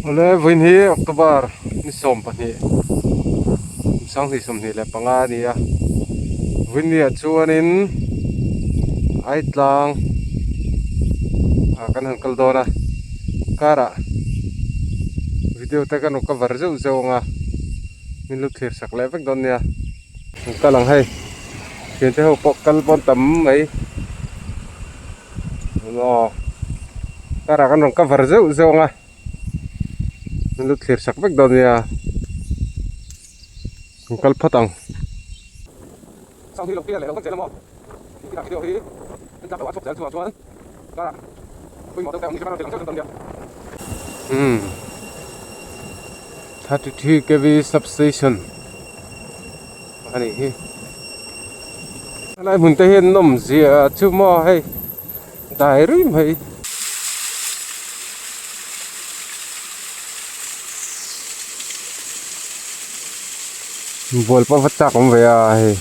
Awle vawiin hi October ni 12 2025 a ni a vawiin ni ah chuanin Aitlang ah kan han kal dawn a car ah video te kan rawn cover zeuh zeuh ang a min lo thlir sak leh vek dawn nia an kal ang hei thiante ho pawh kal pawn tam mai. Aw car ah kan rawn cover zeuh zeuh ang a an lo thlir sak vek dawn nia an kal phawt ang. Umm 33 kv substation a nih hi. Helai hmun te hian nawm zia chu maw hei dai rui mai. Bual pawh va chak awm ve a hei.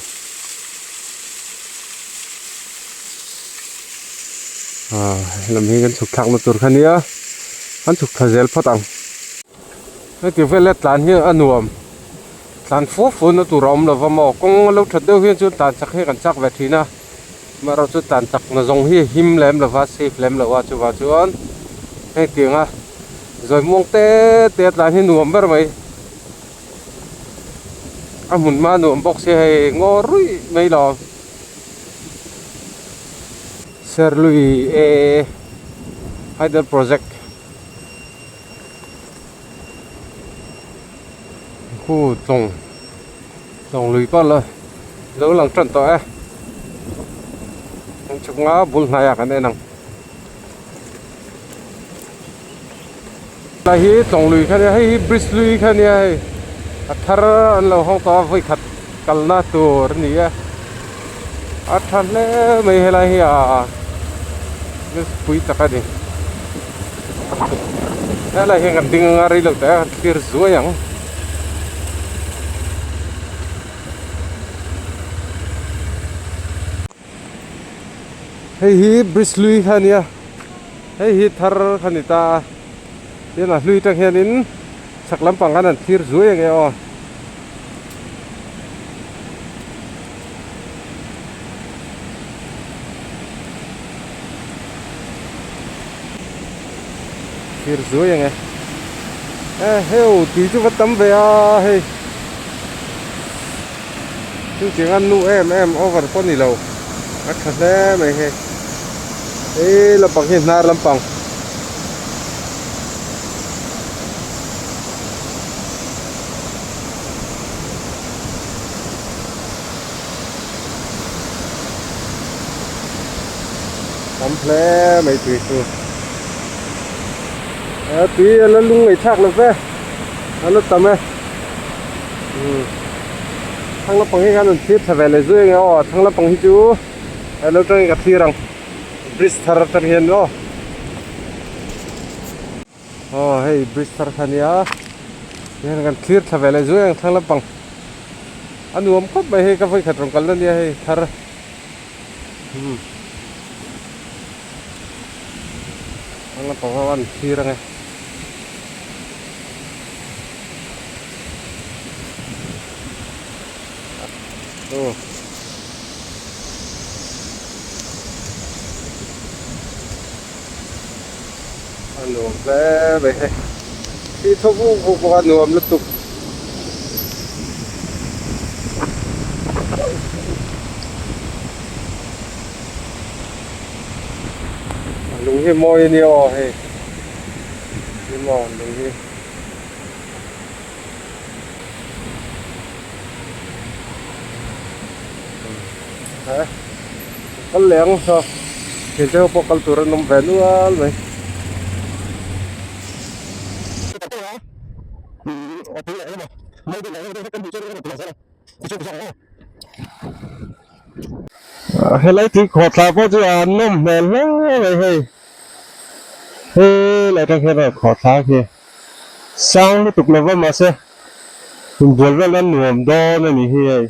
Aaa helam hi kan chhuk thlak na tur kha nia kan chhuk thla zel phawt ang. Heti vel a tlan hi a nuam. Tlan fua fua na tur a awm lova maw kawng a lo that deuh hian chuan tlan chak hi kan chak ve thin a amaherawh chu tlan chak na zawng hi him lem lova safe lem lo a chuvang chuan hengtiang a zawi muang te te a tlan hi nuam ber mai a hmun hma nuam bawk sia hei ngaw ruih mai lo Serlui e hydel project. Khu tlawng tlawng lui pawh la lo lang tan tawh e an chhuk nga bul hnai ah kan en ang helai hi tlawng lui kha nia hei hi bridge lui kha nia hei a thar an lo hawng tawh a vawi khat kalna tur a ni e a tha hle mai helai hi ah pui tak a ni. Helai hian kan ding anga rei lo te a thlir zuai ang. Hei hi bridge hlui kha a nia hei hi thar kha a ni ta a tin a hlui tang hianin chhak lampang khan an thlir zuai ang e aw. Thlir zuai ang e e heu tui chu va tam ve a hei chu tiang a nu em em over pawh ni lo a tha hle mai hei hei lampang hi hnar lampang. Tam hle mai tui chu a tui a la lung ngei thlak lo ve a la tam e umm thlang lampang hi khan an thlir thla ve leh zui ang e aw thlang lampang hi chu a lo tangin ka thlir ang bridge thar atang hian aw. Aw hei bridge thar kha ania tihian kan thlir thla ve leh zui ang thlang lampang a nuam khawp mai hei ka vawi khat rawn kalna ania hei thar umm thlang lampang ho an thlir ang e. Aw. A nuam hle mai hei thli thaw vuk vuk bawk a nuam lutuk a lung hi mawi a nia aw hei ni maw lung hi. Kal leh ang saw thiante ho pawh kal tur an awm ve nual mai. Helai tui khawhthla pawh chu a nawm hmel hle mai hei helai tang hian a khawhthla khi sang lutuk lova mahse inbual vel a nuam dawn a ni hi hei.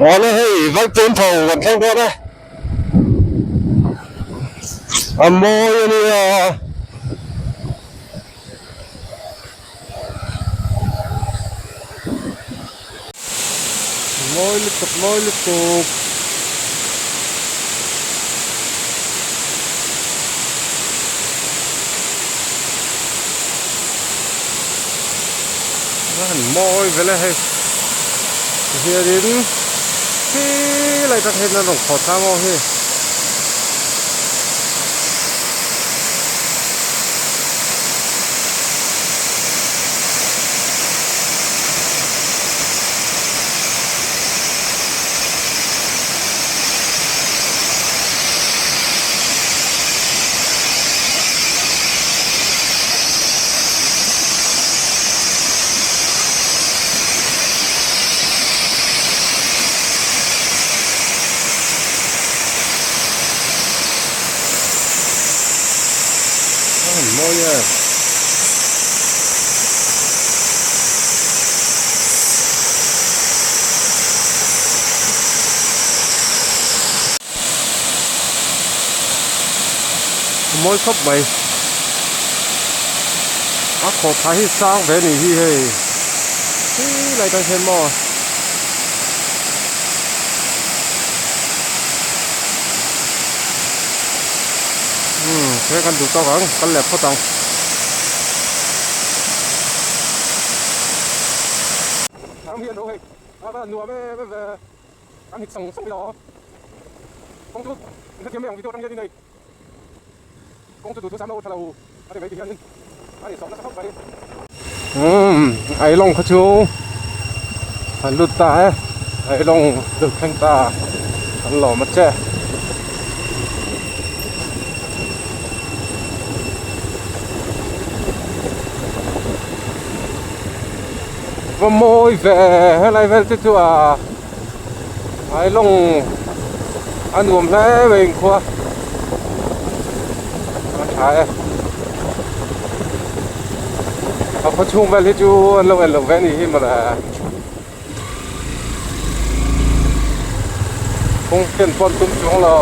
Awle hei Valpui tho kan thleng dawn e. A mawi a nia. Mawi lutuk mawi lutuk. A han mawi vel a hei tihianin khilai tak hian an rawn khawh tlang aw hi. Mawi e. A mawi khawp mai. A khawhthla hi sang ve a nih hi hei. Khilai tang hian maw. Umm he kan duh tawk ang kal leh phawt ang. Umm Ailawng kha chu an lut ta e Ailawng lut thleng ta an lawm a che. Va mawi ve helai vel te chu a Ailawng a nuam hle mai inkhua a tha e a khaw chhung vel hi chu an lo en lo ve a nih hi mawle kawng ken pawh an tum chuang lo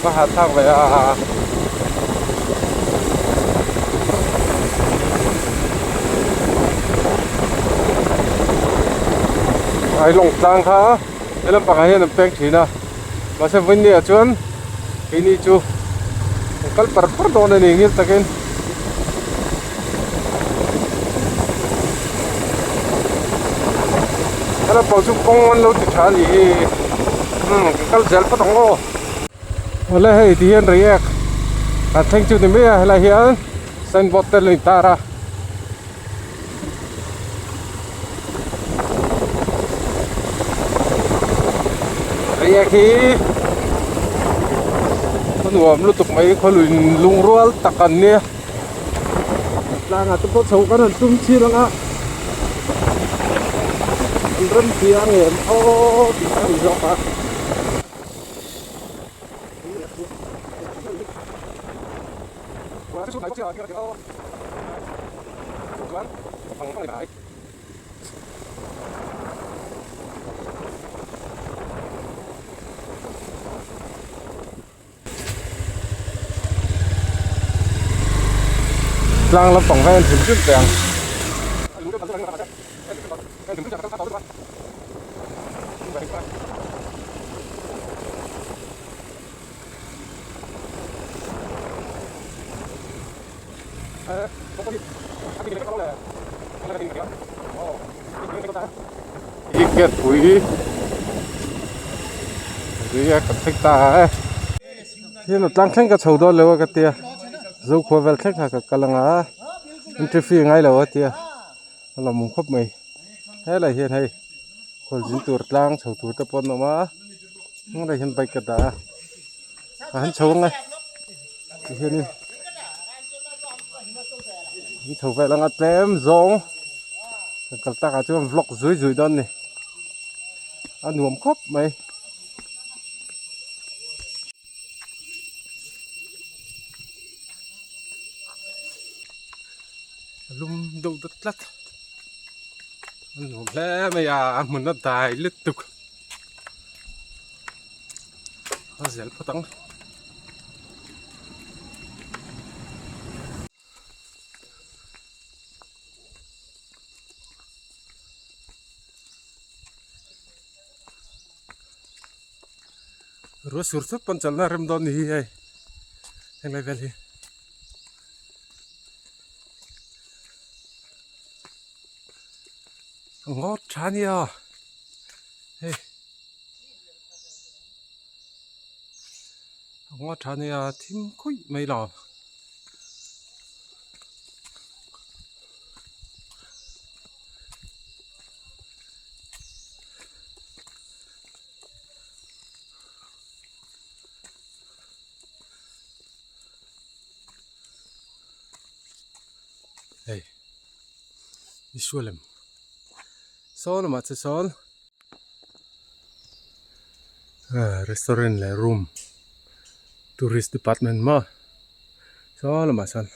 ka hahthlak ve a. Ailawng tlang kha he lampangah hian an peng thin a mahse vawiin ah chuan keini chu an kal par par dawn a ni ngil takin. He lampang chu kawng an lo ti tha a nih hi umm kan kal zel phawt ang aw. Awle hei ti hian reiek an thleng chu ni mai a helai hian signboard te lo intar a. Reiek hi khaw nuam lutuk mai khaw lui lungrual tak an nia tlangah te pawh chho kan han tum chhin ang a an rem chiang em aw tih a ni zawk a. Tlang lampang vel hrim hrim teh ang. Ticket pui ri a kan thleng ta e hian a tlang thleng ka chho dawn lo a ka tia zokhua vel thleng kha ka kal anga entry fee ngai lo a tia a lawmawm khawp mai helai hian hei khualzin tur tlang chho tur te pawh an awm a hnungah hian bike ka dah a a han chho ang e tihianin an chho vel anga tlem zawng kan kal takah chuan vlog zui zui dawn a ni a nuam khawp mai. A lum deuh deuh tlat a nuam hle mai a a hmun a dai lutuk a zel phawt ang. Ruah sur thut pawn chawlhna a rem dawn ni hi hei heng lai vel hi. A ngawt tha ania hei a ngawt tha ania thim khuih mai lo. Hei Isua lem saw lamah che sawn ah restaurant leh room tourist department maw saw lamah sawn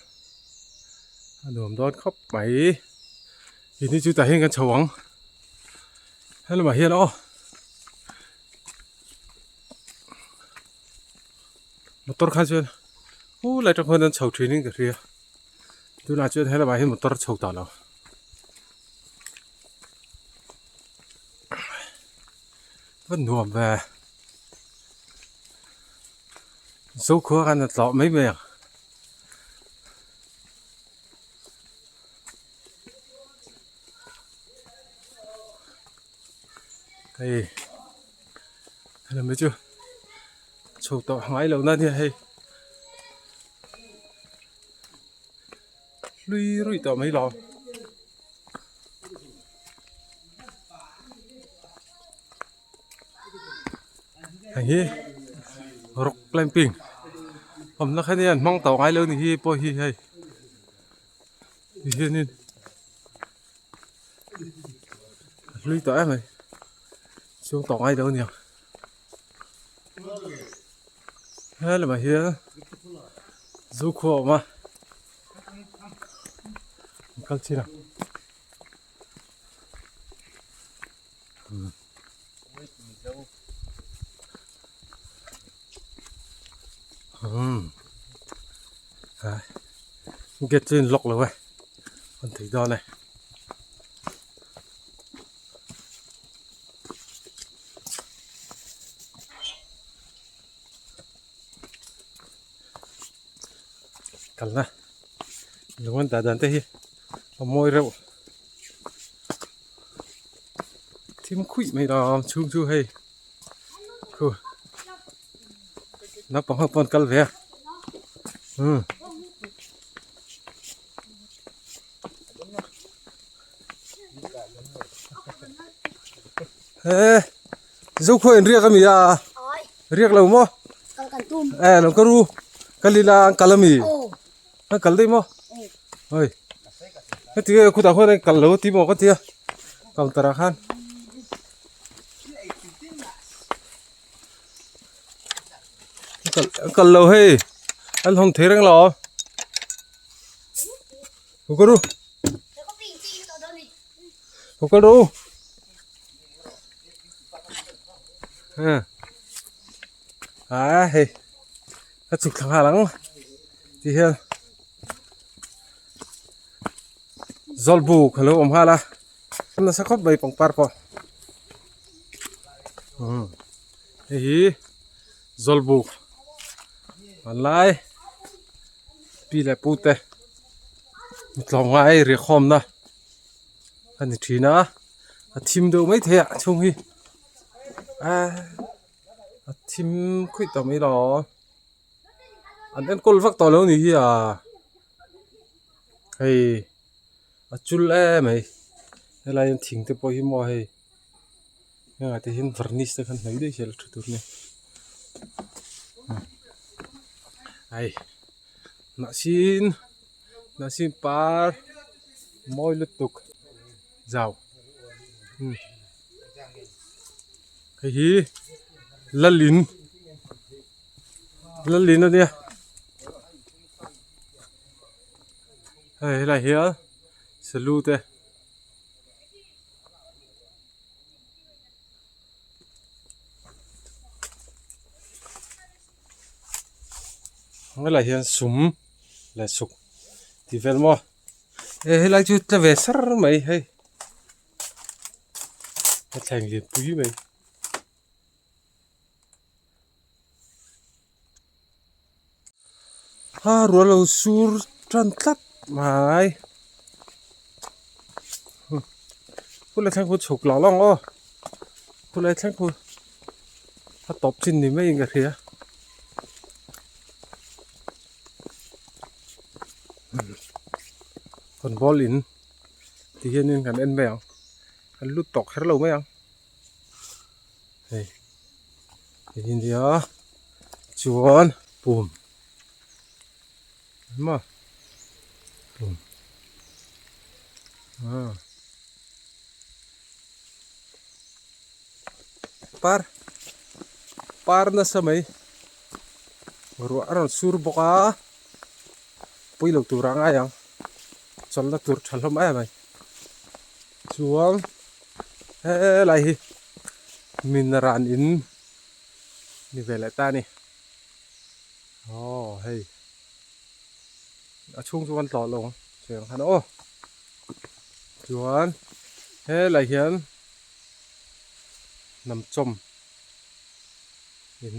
a nuam dawn khawp mai tihni chu tah hian kan chho ang. Helamah hian aw motor khan chuan u lai tang khuan an chho thin in ka hria tunah chuan helamah hian motor a chho tah lo va nuam ve zokhua khan a tlawh mai mai ang. Hei helai mai chu chho tawh ngai lo na nia hei hlui ruih tawh mai lo hei hi rock climbing awmna kha nia an hmang tawh ngai lo ni hi pawh hi hei. Ti hianin a hlui tawh em mai chhung tawh ngai lo aniang he lamah hian zu khua a awm a an kal chin ang. Gate chu a in lock lo e an thei dawn e. Kalna lung an dah dan te hi a mawi reuh. Thim khuih mai lo chhung chu hei khu naupang ho pawh an kal ve a umm he zokhua in riak ami a riak lo maw e lo ka ru ka lila an kal ami an kal daih maw oi heti nge khutah khuan an kal lo ti maw ka tia counter ah khan an kal an kal lo hei an hawng thei reng lo haw ka ru haw ka ru a hei ka chhuk thla nghal ang ti hian zawlbuk a lo awm nghal a nasa khawp mai pangpar pawh umm hei hi zawlbuk hmanlai pi leh pu te tlawmngai riahkhawmna a ni thin a a thim deuh maithei a chhung hi ah a thim khuih tawh mai lo an enkawl vak tawh lo ni hi a hei a chul em mai helai hian thing te pawh hi maw hei hengah te hian varnish te khan hnawih daih se la tha tur a ni hei hnahsin hnahsin par mawi lutuk zau. Hei hi Lalin Lalin a nia hei helai hian salute helai hian sum leh suk tih vel maw e helai chu tla ve sar mai hei. A thleng lian pui mai. A rual lo sur tan tlat mai. Khulai thleng khu chhuk lo lawng aw. Khulai thleng khu a tawp chin ni maiin ka hria. Football in ti hianin kan en mai ang. Kan lut tawh kher lo mai ang. Hei hei hi nia chuan pum maw pum ah par par nasa mai ruah a rawn sur bawk a pawi lo tur a ngai ang chawlhna tur tha hlawm em mai. Chuan helai hi min ran in ni ve leh ta a ni aw hei a chhung chu kan tlawh lo ang cheng khan aw chuan helai hian hnam chawm in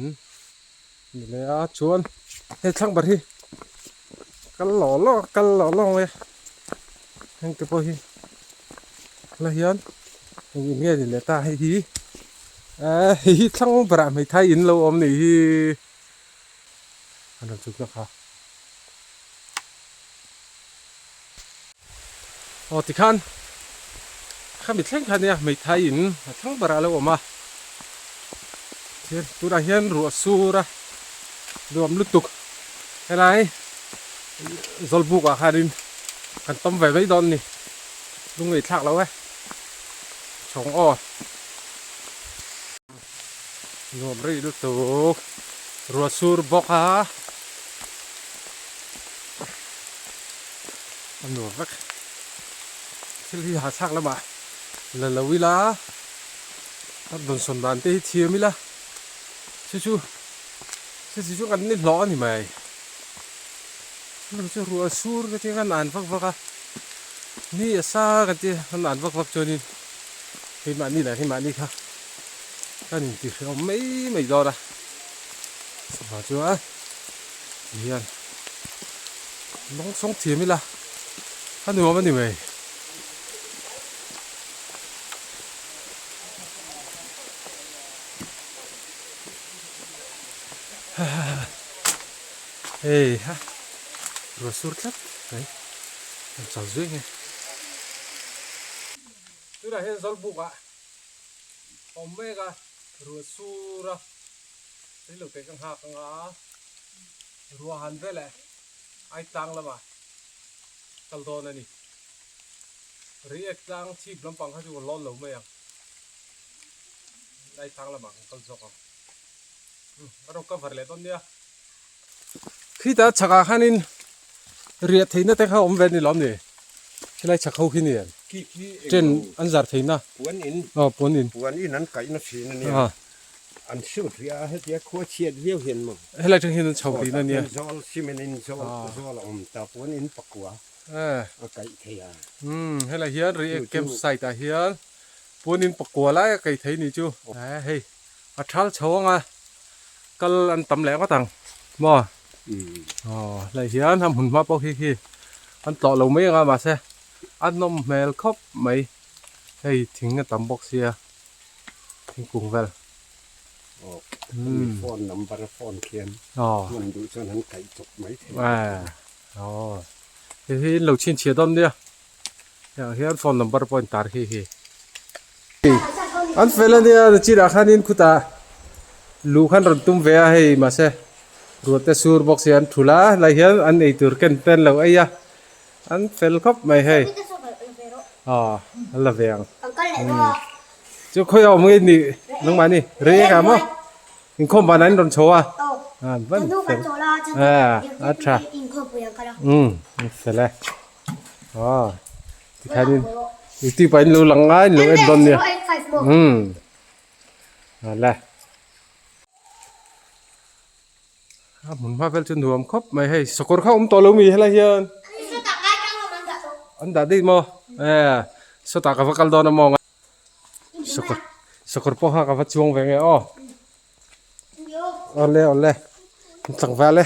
ni leh a chuan hei thlang ber hi kal lawh lawh kal lawh lawh ang e heng te pawh hi la hian eng in nge ni leh ta hei hi ehh hei hi thlang berah hmeithai in lo awm nih hi an rawn chhuk na kha aw tikhan khami thleng kha nia hmeithai in a thlang berah a lo awm a thil tunah hian ruah sur a nuam lutuk helai zawlbuk ah khanin kan tawm ve mai dawn a ni lung ei thlak lo e chhawng aw nuam rih lutuk ruah sur bawk a a nuam vek thil hi hahthlak lamah la lo ila. A dawnsawn dan te hi thiam ila chu chu chu chu chu kan ni hlawh a ni mai chu chu ruah sur ka tia kan an vak vak a ni a sa ka tia kan an vak vak chuanin keimahni leh keimahni kha kan intihhrehawm mai mai dawn a chuvang chuan tihian dawngsawng thiam ila a nuam a ni mai. Hei ha ruah sur tlat mai an chau zui nge tunah hian zawlbuk ah awm mek a ruah sur a rilo te ka nghak anga ruah han vel eh ai tlang lamah kal dawn a ni. Reiek tlang chhip lampang kha chu ka lawn lo mai ang. Lai tlang lamah kan kal zawk ang. Ka rawn cover leh dawn nia. Khitah chhakah khanin riah theihna te kha awm ve ni lawm ni? Khilai chhak ho khi ni em? Tent an zar theihna. Puan in. Aw puan in. Puan in an kaihna thin a nia. An shoot rih a, hetia khua chhiat viau hian maw? Helai tang hian an chho rihna nia. Zawl cement in zawl zawl a awm ta puan in pakua. A kaih thei a. Umm helai hian Reiek camp site ah hian puanin pakua lai a kaih thei ni chu. Hei a thal chho ang a kal an tam leh ngawt ang maw. Aw helai hian a hmun hma pawh khi khi an tlawh lo mai ang a mahse a nawm hmel khawp mai hei thing a tam bawk sia thingkung vel. Aw phone number a phone khian hman duh chuan an kaih chawp mai thei. Aw hei hi in lo chhinchhiah dawn nia hengah hian phone number pawh a intar khi hi an fel a nia chinah khanin khutah luh khan rawn tum ve a hei mahse ruah te sur bawk si an thul a helai hian an eitur ken te an lo ei a an fel khawp mai hei aw an la ve ang chu khawi a awm nge nih nangmahni rei eng ah maw. Inkhawm banah in rawn chho a. Aw. Van Kan nu kan fel. chawl a, chuan Ah, a tha. Inkhawmpui ang kal a. Um, fel e. Aw. Tikhanin YouTube ah in lo lang a, in lo en dawn nia. Um. Ala. A hmun hma vel chu nuam khawp mai hei. Sakawr kha awm tawh lo mi helai hian. An dah daih maw? Eh, sawtah ka va kal dawn a maw. Sakawr sakawr pawh kha ka va chuang ve nge aw awle awle tlangval e.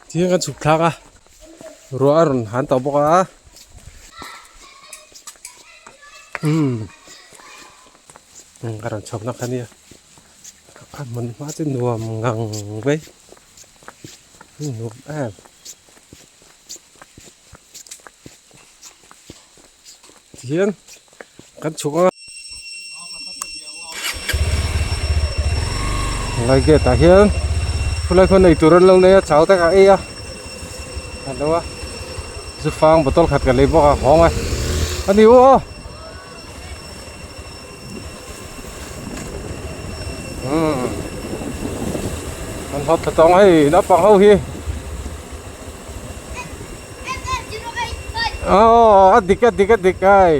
Thing kan chhuk thlak a ruah a rawn han tawh bawk a umm ka rawn chhawk na kha nia a hmun hma chu nuam ngang mai nuam em. Tihian kan chhuk anga helai gate ah hian khulai khuan eitur an lo nei a chau te ka ei a a lo a zu fang bottle khat ka lei bawk a hawng a a ni u aw umm an hawt thla tawng hei naupang ho hi. Aw a dik a dik a dik ai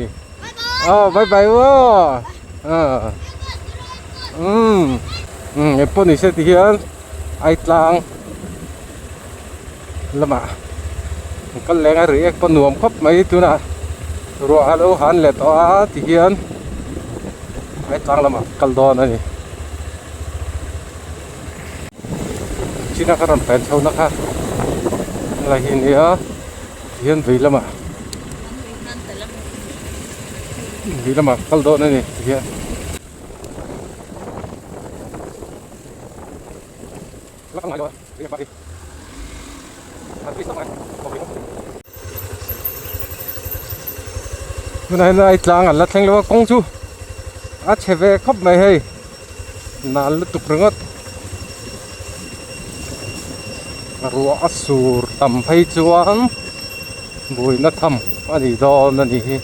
aw bye bye aw umm umm engpawh ni se ti hian ai tlang lamah an kal leng a ri ek pawh nuam khawp mai tunah ruah a lo han leh tawh a ti hian ai tlang lamah kal dawn a ni. China ka rawn pen chho na kha helai hi ania tihian vei lamah vei lamah kal dawn a ni tihian. Tunah hian ai tlang an la thleng lo a kawng chu a chhe ve khawp mai hei nal lutuk ringawt ruah a sur tam phei chuan buaina tham a ni dawn a ni hi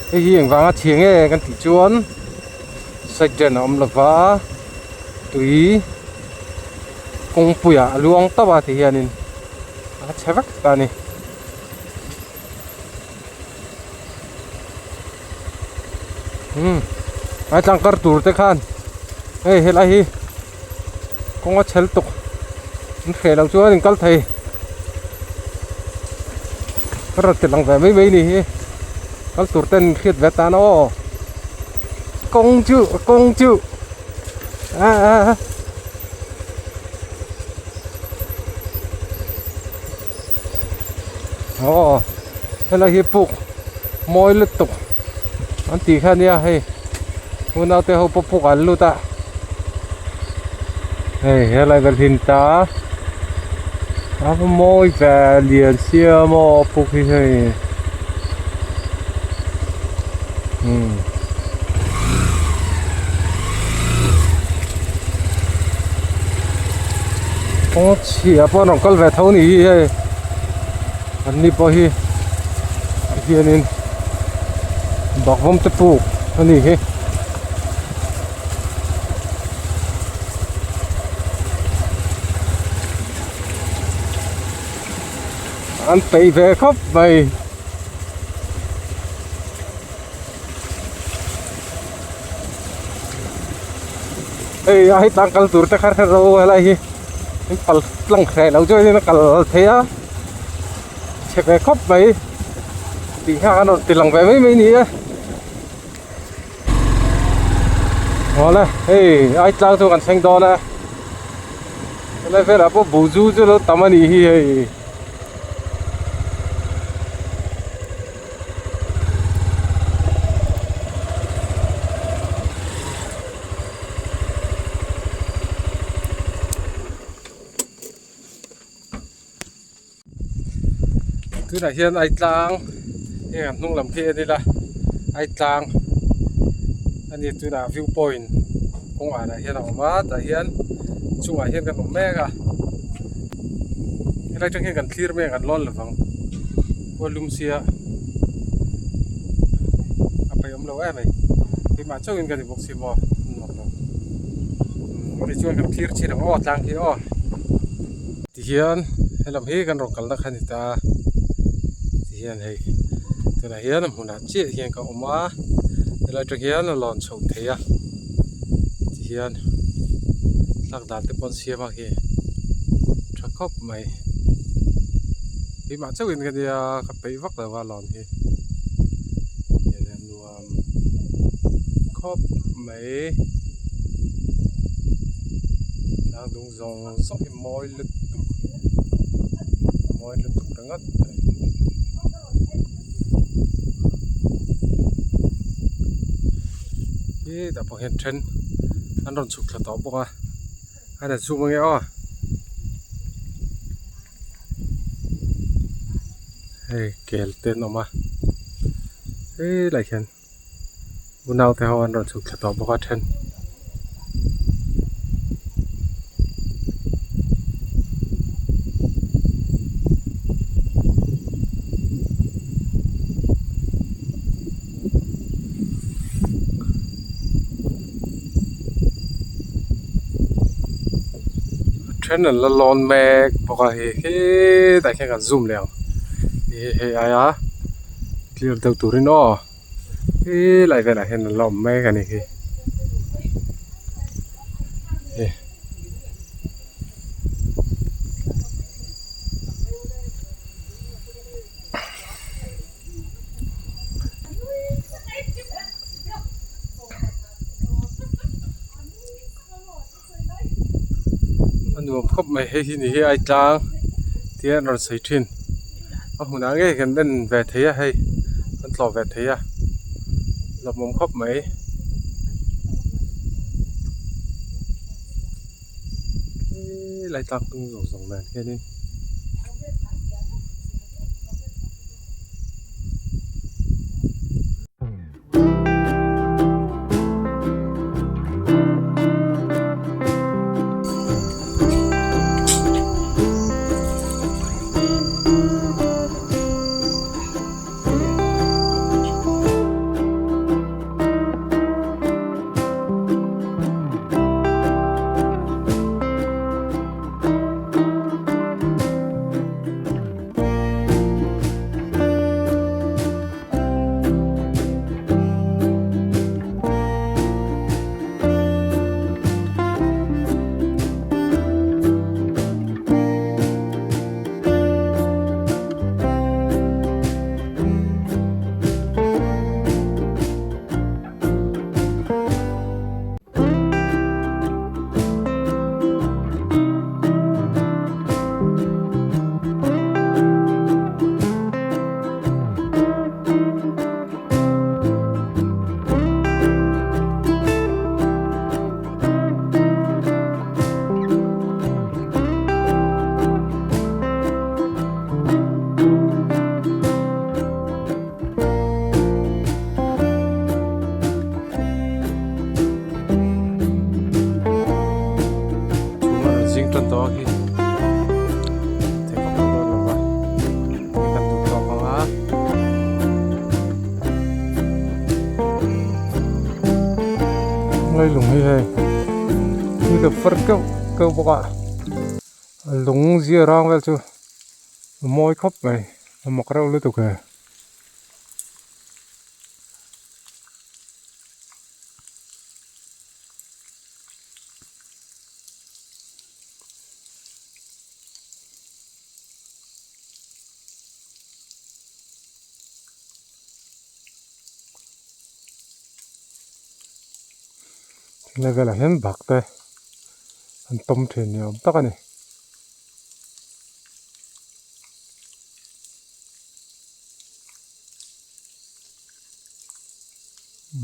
hei hi engvanga chhia nge kan tih chuan side drain a awm lova tui kawngpuiah a luang tauh a ti hianin a chhe vek ta a ni. Umm a tlang kar tur te khan hei helai hi kawng a chhel tuk an hreh loh chuan in kal thei ka rawn ti lang ve mai mai ni hi kal tur ten hriat ve tan aw kawng chu kawng chu ah. Aw helai hi puk mawi lutuk an tih kha ania hei unau te ho pawh puk an lut a hei helai vel hi ni ta a va mawi ve lian sia maw puk hi hei umm. Kawng chhia pawh an rawn kal ve tho ni hi hei an ni pawh hi hianin bakvawm te puk a ni hi. An peih ve khawp mai. Hei a hei tlang kal tur te kha hre ro helai hi in pal tlang hreh lo chuan in a kal thei a chhe ve khawp mai tih kha an rawn ti lang ve mai mai ni e awle hei ai tlang chu kan thleng dawn a helai velah pawh buhzu chu lo tam a nih hi hei. Tunah hian ai tlang heng an hnung lam khi en ila ai tlang a ni tunah view point kawng ah hian a awm a tah hian chungah hian kan awm mek a helai tang hian kan thlir mai ang kan lawn lovang. Khua lum sia a peih awm lo em mai keimah chauhin ka ni bawk si maw nuam lo umm ani chuan kan thlir chin ang aw tlang khi aw tihian helam hi kan rawn kalna kha a ni ta tihian hei tunah hian a hmunah chiah hian ka awm a helai atang hian a lawn chhoh thei a tihian tlak dan te pawh an siam a khi tha khawp mai. Keimah chauhin ka nia ka peih vak lo a lawn hi hian a nuam khawp mai tlang dung zawng zawng hi mawi lutuk. Mawi lutuk ringawt mai. Khi tah pawh hian then an rawn chhuk thla tawh bawk a a rawn zoom ange aw. Hei kel te an awm a helaiah hian unau te ho an rawn chhuk thla tawh bawk a then. Then an la lawn mek bawk a hei hetah khian kan zoom leh ang ih hei aia clear deuh turin aw helai velah hian an la awm mek a ni hi. A nuam khawp mai hei hi ni hi ai tlang tia an rawn sawi thin a hmunah ngei kan en ve thei a hei kan tlawh ve thei a lawmawm khawp mai. Helai tlang tung zawng zawng nen hianin. Chhum a rawn zing tan tawh a khi thei vak lo dawn lova kan duh tawk ang a. Lai lung hi hei hi ka far keuh keuh bawk a a lung zia rang vel chu a mawi khawp mai a mak reuh lutuk e. Helai velah hian bak te an tawm thin ni awm tak a ni.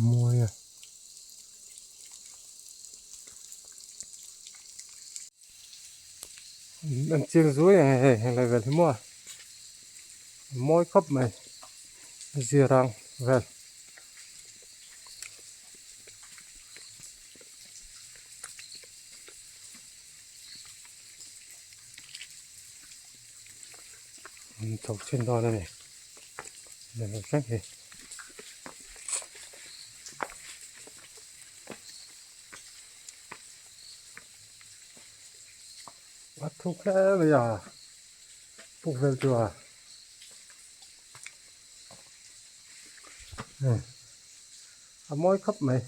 Mawi a. An chiang zuai ang hei helai vel hi maw a mawi khawp mai zirang vel. An chho chhin dawn a ni level thleng hi. A thuk hle mai a puk vel chu a a mawi khawp mai.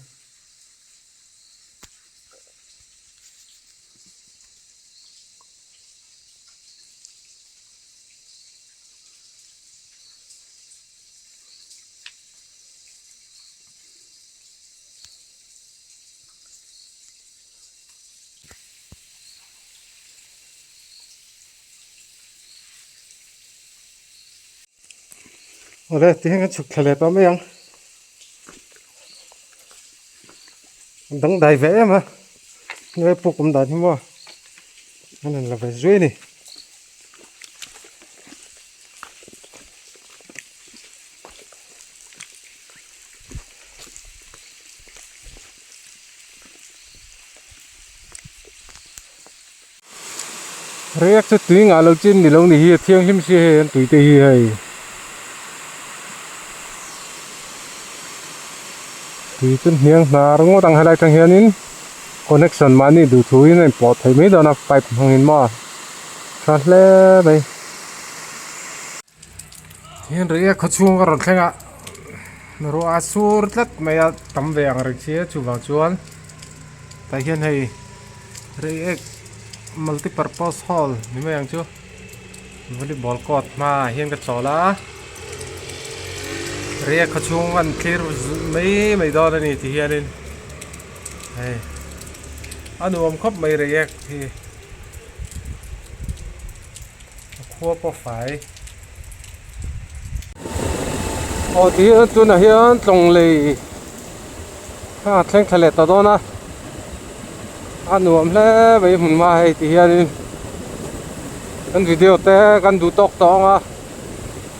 Awle tihian kan chhuk thla leh tawh mai ang. Dangdai ve em a hnuai puk awm dan hi maw an han la ve zui a ni. Riak chu tui ngah lo chin ni lo ni hi a thianghlim si hei an tui te hi hei tui chu hniang hnar ngawt ang helai tang hianin connection mahni duh thu in a inpawh theih mai dawn a pipe hmangin maw tha hle mai. Hian riak khaw chhung a rawn thleng a ruah a sur tlat mai a tam ve ang reng sia chuvang chuan tah hian hei reiek multi purpose hall ni mai ang chu volleyball court hmaah hian ka chawl a riak khaw chhung an thlir mai mai dawn a ni ti hianin hei a nuam khawp mai reiek hi. A khua pawh fai. Aw ti hian tunah hian tlawng lei a thleng thla leh ta dawn a a nuam hle mai hmun hma hei ti hianin kan video te kan duh tawk tawng a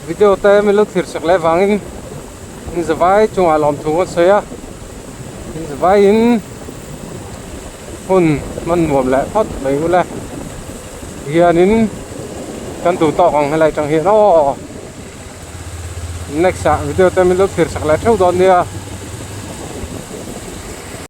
video te min lo thlir sak leh vangin in zavai chungah lawmthu kan sawi a in zavaiin hun hman nuam leh phawt mai ula. Hianin kan duh tawk ang helai tang hian aw next ah video te min lo thlir sak leh theuh dawn nia.